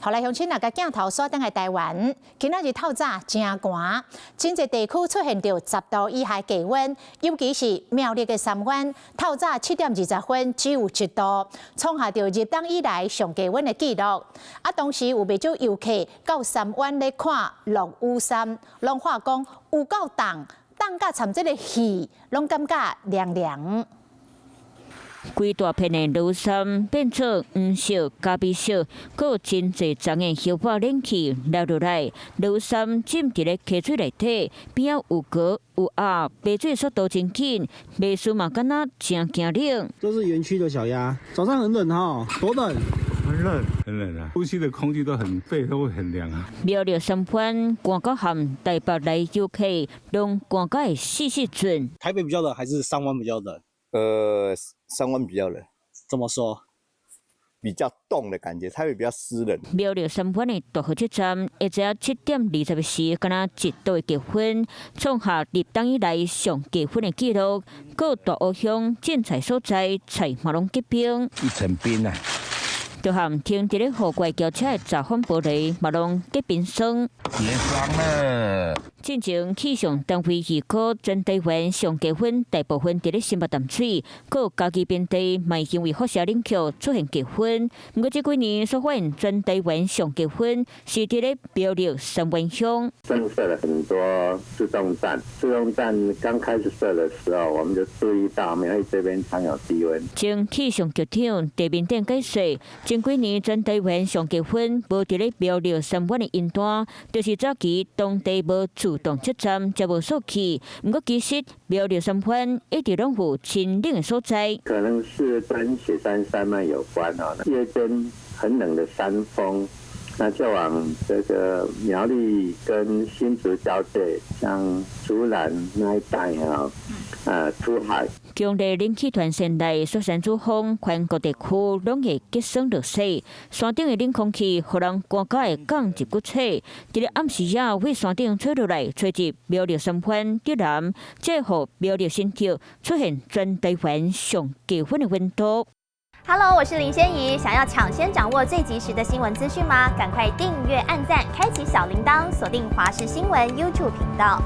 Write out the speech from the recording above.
予來鄉親啊，共鏡頭煞轉來台灣，今仔日透早誠寒，真濟地區出現著10度以下低溫，尤其是苗栗的三灣，透早7點20分只有1度，創下著入冬以來上低溫的紀錄。啊，當時有袂少遊客到三灣咧看落羽杉，攏話講有夠凍，凍甲蠶這个耳攏感覺涼涼。規大片的落羽杉變做黃色、咖啡色，閣有真濟層的葉仔冷氣流落來，落羽杉浸佇咧溪水內底，邊仔有高有鴨，爬水速度真緊，袂輸嘛敢若誠驚冷。這是園區的小鴨，早上很冷哈，多冷？很冷，很冷啊！呼吸的空氣都很背都會很涼啊。苗栗三灣寒到譀台北來遊客攏寒甲會死死陣。台北比較冷還是三灣比較冷？三灣比較冷。怎麼說？比較凍的感覺，台北比較濕冷。苗栗三灣的大河車站，下晝7點20時，敢若1度的低溫，創下入冬以來上低溫的紀錄。閣大湖鄉種菜所在，菜嘛攏結冰。一層冰啊！就和停佇咧戶外轎車的閘風玻璃嘛攏結冰霜。結霜了。進前氣象單位預估，全台灣上低溫大部分佇咧新北淡水，閣嘉義平地嘛因為輻射冷卻出現低溫。毋過這幾年所發現全台灣上低溫是佇咧苗栗三灣鄉。增設了很多自動站，自動站剛開始設的時候，我們就注意到苗栗這邊常有低溫。前氣象局長鄭明典解釋，前幾年全台灣上低溫無佇咧苗栗三灣的雲端，就是早期當地無自動車站，才無數據。毋過其實苗栗三灣一直攏有真冷的所在。可能是跟雪山山脈有關哦。夜間很冷的山風，那就往這個苗栗跟新竹交界，像竹南那一帶啊，出海。強烈冷氣團先來，雪山主峰寬國地區攏會結霜落雪，山頂的冷空氣予人寒甲會降入骨體。佇咧暗時仔，對山頂吹落來，吹入苗栗三灣竹南，才會予苗栗新竹出現全台灣上低溫的溫度。 Hello，我是林仙怡，想要搶先掌握最及時的新聞資訊嗎？趕快訂閱、按讚、開啟小鈴鐺，鎖定華視新聞 YouTube 頻道。